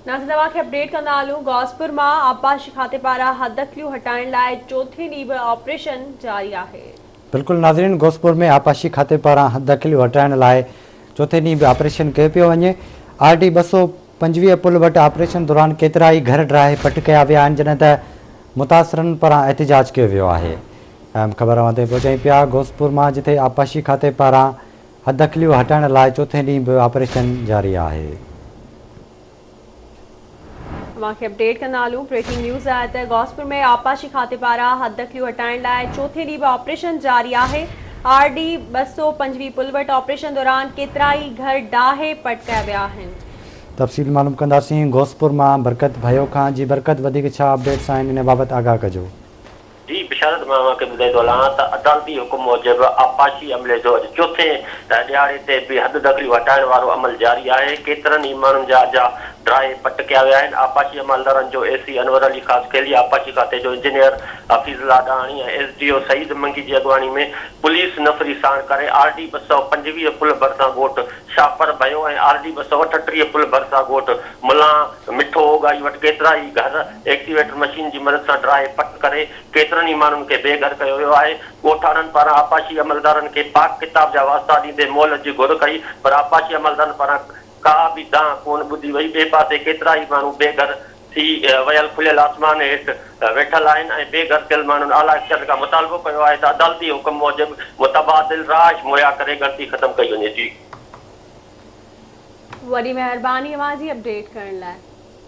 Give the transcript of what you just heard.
ناظرين اوهان کي اپڊيٽ ڪندا هلون غوثپور مان آبپاشي کاتي پاران حددخليون هٽائڻ لاء چوٿين ڏينهن به آپريشن جاري آهي. بلڪل ناظرين غوثپور ۾ آبپاشي کاتي پاران حددخليون هٽائڻ لاء چوٿين ڏينهن به آپريشن ڪيو پيو وڃي. آر ڊي 225 پل وٽ آپريشن دوران ڪيترائي گهر ڊاهي پٽ ڪيا ويا آهن جڏهن ته متاثرن پاران احتجاج ڪيو ويو آهي. اهم خبر اوهان تائين پهچايون پيا غوثپور مان جتي آبپاشي کاتي پاران حددخليون هٽائڻ لاء چوٿين ڏينهن به آپريشن جاري آهي. اوهان کي اپڊيٽ ڪندا هلون بريڪنگ نيوز آهي ته غوثپور ۾ آبپاشي کاتي پاران حددخليون هٽائڻ لاء چوٿين ڏينهن به آپريشن جاري آهي آر ڊي 225 پل وٽ آپريشن دوران ڪيترائي گهر ڊاهي پٽ ڪيا ويا آهن. تفصيل معلوم ڪنداسين غوثپور مان برڪت ڀيو کان جي برڪت وڌيڪ ڇا اپڊيٽس آهن ان بابت آگاهه ڪجو. جي بشارت مان اوهان کي ٻڌائي ٿو هلان ته عدالتي حڪم موجب آبپاشي عملي جو اڄ چوٿين ڏهاڙي تي به حد دخليون هٽائڻ وارو عمل جاري آهي، ڪيترن ئي ماڻهن جا اجها ڊاهي پٽ ڪيا ويا آهن، آبپاشي عملدارن جو اي سي انور علي خاصخيلي، آبپاشي کاتي جو engineer Hafeez Ullah Dahani ۽ S D O Saeed Mangi جي اڳواڻي ۾ پوليس نفري ساڻ ڪري آر ڊي 225 پل ڀرسان ڳوٺ شاهپر ڀيو ۽ آر ڊي 238 پل ڀرسان ڳوٺ ملان مٺو اوڳاهي وٽ ڪيترائي گهر ايڪسيويٽر مشين جي مدد سان ڊاهي پٽ ڪري ڪيترن ئي ماڻهن کي بي گهر ڪيو ويو آهي. ڳوٺاڻن پاران آبپاشي عملدارن کي پاڪ ڪتاب جا واسطا ڏيندي مهلت جي گهر ڪئي پر آبپاشي عملدارن پاران ڪا به دانهن ڪونه ٻڌي وئي. ٻئي پاسي ڪيترائي ماڻهو بي گهر ٿي ويل کليل آسمان هيٺ ويٺل آهن ۽ بي گهر ٿيل ماڻهن اعليٰ اختيارين کان مطالبو ڪيو آهي ته عدالتي حڪم موجب متبادل رهائش مهيا ڪري ڳڻتي ختم ڪئي وڃي. جي. وڏي مهرباني اوهان جي اپڊيٽ ڪرڻ لاء.